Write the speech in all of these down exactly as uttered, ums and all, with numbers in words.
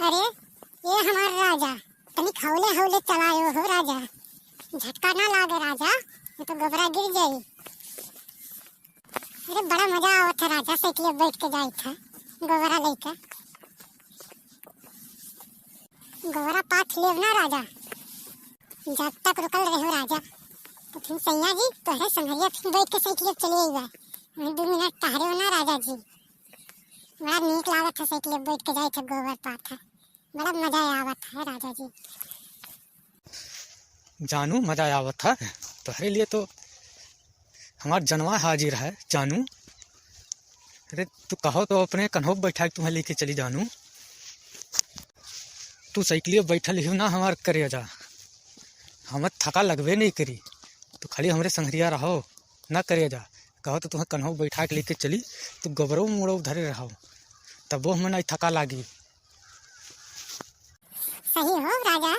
अरे, ए हमार राजा, तनिक हौले हौले चलायो हो राजा, झटका ना लागे राजा, नहीं तो गोबरा गिर जाई। अरे, बड़ा मजा आवत है राजा, साइकिल बैठ के जाइत है गोबरा लेके। गोबरा पाथ लेव ना राजा, जब तक रुकल रहो राजा, तो फिर सैया जी तोहरे संगरिया फिर बैठ के साइकिल चले अइबा। वहीं दो मिनट टहरे हो ना राजा जी, बड़ा नीक लागत है साइकिल बैठ के जाइत है गोबर पाथ है। बड़ा मजा आवत है राजा जी। जानू, मजा आवत है तोहरे लिए तो हमार जनवा हाजिर है जानू। अरे तू कहो तो अपने कन्हो बैठा के तुम्हें लेके चली जानू। तू साइकिलियो बैठल ही ना हमार करेजा, हमें थका लगबे नहीं करी। तू खाली हमरे संगरिया रहो ना करेजा, कहो तो तुम्हें कन्हो बैठा के लेके चली। तू गोबरो मोड़ो धरे रहो, तबो हमें नहीं थका लागी। सही हो राजा,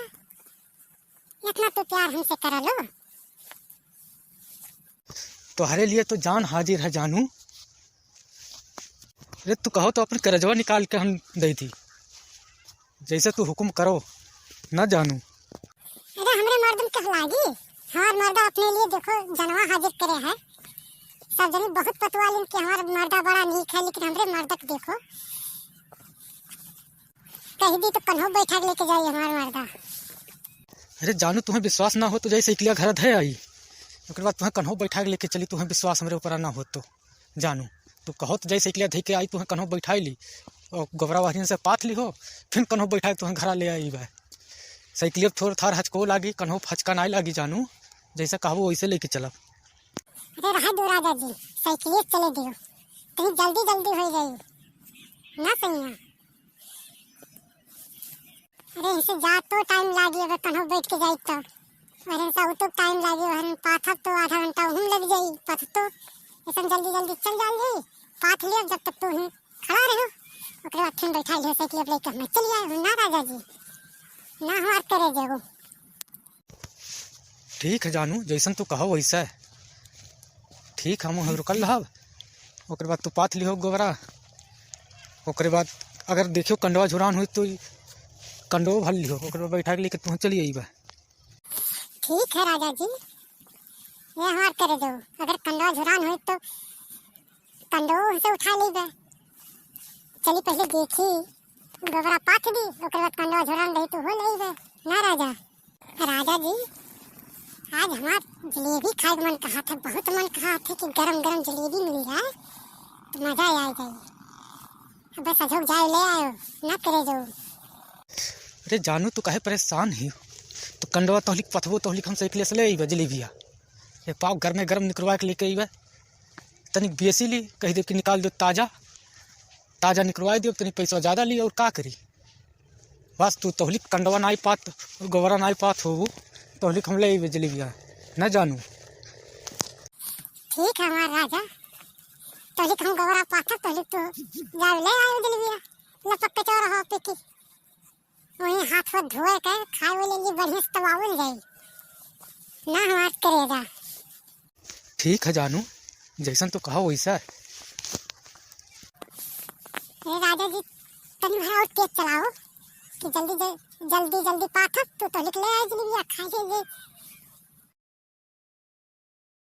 इतना तो प्यार हमसे करलो। तोहरे लिए तो जान हाजिर है जानू। अरे तू कहो तो अपने करजवा निकाल के हम दे दी, जैसे तू हुक्म करो ना जानू। अरे हमरे मर्दन कह लागी, हमार मर्दा अपने लिए देखो जनवा हाजिर करे है। सब जनी बहुत पतवालिन कि हमार मर्दा बड़ा नीक है, लेकिन हमरे मर्दा के देखो, कह दी तो कन्हो बैठा के लेके जाई हमार मर्दा। अरे जानू, तुम्हें विश्वास ना हो तो जाई साइकिलिया घर धे आई, ओकर बाद तुम्हें कन्हो बैठा के लेके चली, तुम्हें विश्वास हमरे ऊपर ना हो तो। जानू, तू कहो तो जाई साइकिलिया धे के आई, तुम्हें कन्हो बैठाई ली, और गोबरा वाहन से पाथ ली हो, फिर कन्हो बैठा के तुम्हें घरा ले आई बा। साइकिलिया थोड़ थार हचको लागी, कन्हो फचका नाई लागी जानू, जैसे कहबो वैसे लेके चलब। अरे रहा दो राजा जी, साइकिलिया चले दियो, कहीं जल्दी जल्दी हो जाई ना सैया। अरे इनसे जा तो टाइम लागी, अगर कन्हो बैठ के जाई तो, और इनसे आऊ तो टाइम लागी, और इन पाथब तो आधा घंटा उहुम लग जाई पाथ तो। ऐसा जल्दी जल्दी चल जाओ जी, पाथ लियो, जब तक तू ही खड़ा रहो, ओकरे बाद फिर बैठा लियो साइकिल लेके, हम चली आए ना राजा जी, ना हमार करे जाओ। ठीक है जानू, जैसन तू कहो वैसा है। ठीक, हम वहीं रुकल रहब, ओकरे बाद तू पाथ लिहो गोबरा, ओकरे बाद अगर देखियो कंडवा झुरान होई तो कंडवा भर लिहो, ओकरे बाद बैठा के लेके तू चली अइबा। ठीक है राजा जी, ये हमार करे दो, अगर कंडवा झुरान होई तो कंडो उनसे उठा लेबे। चली पहले देखी, गोबरा पाथ दी, ओकर बाद कंडवा झोरान रही तो हो लेबे। ना राजा। राजा जी, आज हमार जलेबी खाए के मन कहा था, बहुत मन कहा था कि गरम गरम जलेबी मिल जाए तो मजा आ जाए। अबे सजोग जाए ले आयो, ना करे जाओ। अरे जानू, तू काहे परेशान ही? तो कंडवा तोहलिक पथबो तोहलिक हम साइकिल से ले अइबे जलेबिया। एक पाव गरमे गरम निकलवा के लेके अइबे। तनिक बेसी ली, कह दे कि निकाल दो ताजा, ताजा निकलवाए दियो, तनिक पैसा ज्यादा ली और का करी। बस तू तोहलिक कंडवा नाई पात, गोबरा नाई पात हो, तोहलिक हम ले अइबे जलेबिया, न जानू। ठीक है हमार राजा, तोहलिक हम गोबरा पात, तोहलिक तू जाओ ले आयो जलेबिया, लपक के चौरा हो पे की। वहीं हाथ वाथ धोए के खाए वाले लिए बढ़िया से तबावल जाई। ना हमार करेगा। ठीक है जानू, जैसन तू कहो वैसा। अरे राजा जी, तनी भाई और तेज चलाओ कि जल्दी जल-, जल्दी जल्दी पाथब, तू तो निकले आए जलेबिया खाए के लिए।